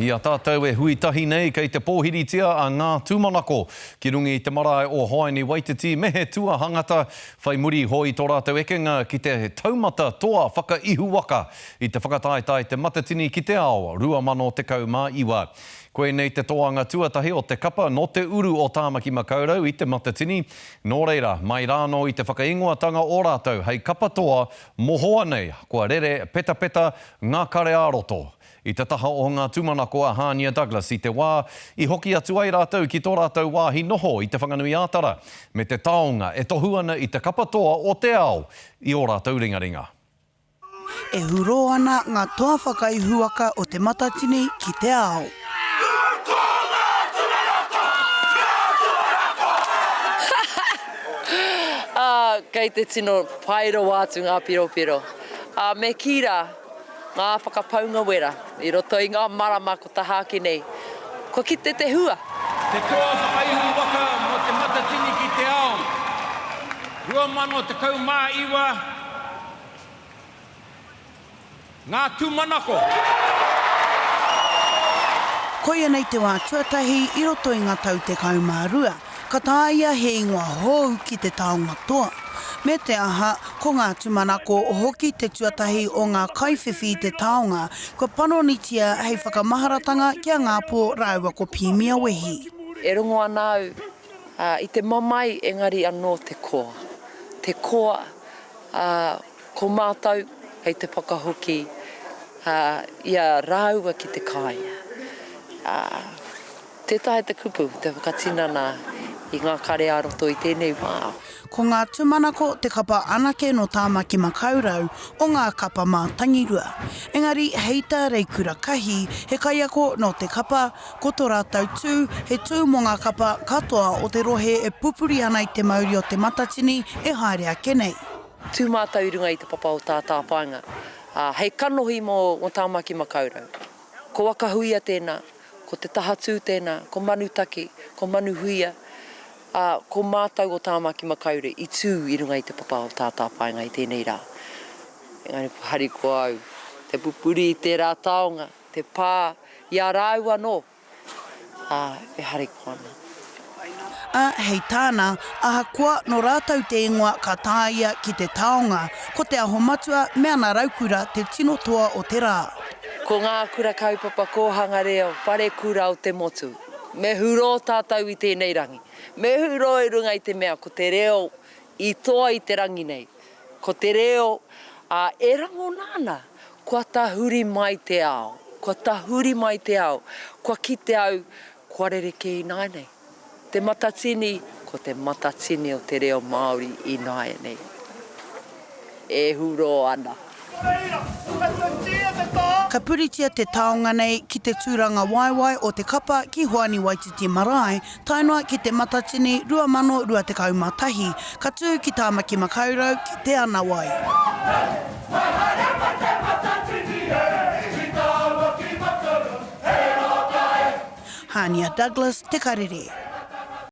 I a tātou e hui tahi nei kei te pōhiritia a Ngā Tūmanako ki runga i te marae o Hoani Waititi me he tuahangata whai muri iho i tō rātou ekenga ki te taumata toa whakaihuwaka i te whakataetae Te Matatini ki te Ao 2019. Koinei te toanga tuatahi o te kapa nō te uru o Tāmaki Makaurau i Te Matatini, nō reira, mai rānō i te whakaingoatanga o rātou hei kapa toa mohoa nei kua rere petapeta ngā kare ā-roto I te taha o ngā tūmanako a Hānia Douglas i te wā i hoki atu ai rātou ki tō rātou wāhi noho i Te Whanganui-ā-Tara, me te taonga e tohu ana i te kapa toa o te ao i ō rātou ringaringa. E hurō ana ngā toa whakaihuwaka o Te Matatini ki te ao. Ā, kei te tino pai rawa atu ngā piropiro. Ā, me kī rā, ngā whakapaunga wera i roto i ngā marama ko taha ake nei, kua kite te hua. Te toa whakaihu waka mō Te Matatini ki te Ao 2019, Ngā tūmanako! Koia nei te wā tuatahi i roto i ngā tau 12 Ka tāia he ingoa hou ki te taonga toa. Me te aha, ko ngā tūmanako hoki te tuatahi o ngā kaiwhiwhi i te taonga kua panonitia hei whakamaharatanga ki a Ngāpō rāua ko Pīmia Wehi. E rongo ana au i te mamae engari anō te koa. Te koa, ā, ko mātou kei te whakahoki i a rāua ki te kāinga. Ā. Tē taea te kupu te whakatinana i ngā kare ā-roto i tēnei wā. Ko ngā tūmanako te kapa anake nō Tāmaki Makaurau o ngā kapa mātangirua. Engari hei tā Reikura Kahi, he kaiako nō te kapa, ko tō rātou tū, he tū mō ngā kapa katoa o te rohe e pupuri ana i te mauri o Te Matatini e haere ake nei. Tū mātou i runga i te papa o Tātāwhāinga, ā, hei kanohi mō Tāmaki Makaurau. Ko Wakahuia tēnā, Ko Te Tahatū tēnā, ko Manutaki, ko Manuhuia, ā, ko mātou o Tāmaki Makaurau i tū i runga i te papa o Tātāwhāinga i tēnei rā. Engari kua harikoa au te pupuri i tērā taonga, te pā i a rāua anō, ā, e harikoa ana. Ā, hei tāna, ahakoa nō rātou te ingoa ka tāia ki te taonga, ko Te Aho Matua me ana raukura te tino toa o te rā. Ko ngā kura kaupapa kōhanga reo, whare kura o te motu. Me hurō tātou i tēnei rangi. Me hurō i runga i te mea ko te reo i toa i te rangi nei. Ko te reo, ā, e rangona ana, kua tahuri mai te ao. Kua tahuri mai te ao. Kua kite au, Kua rerekē ināianei. Te Matatini, ko te matatini o te reo Māori ināianei. E hurō ana. Ka puritia te taonga nei ki te tūrangawaewae o te kapa ki Hoani Waititi Marae, tae noa ki Te Matatini 2021, ka tū ki Tāmaki Makaurau ki Te Anawai. Hānia Douglas, Te Karere.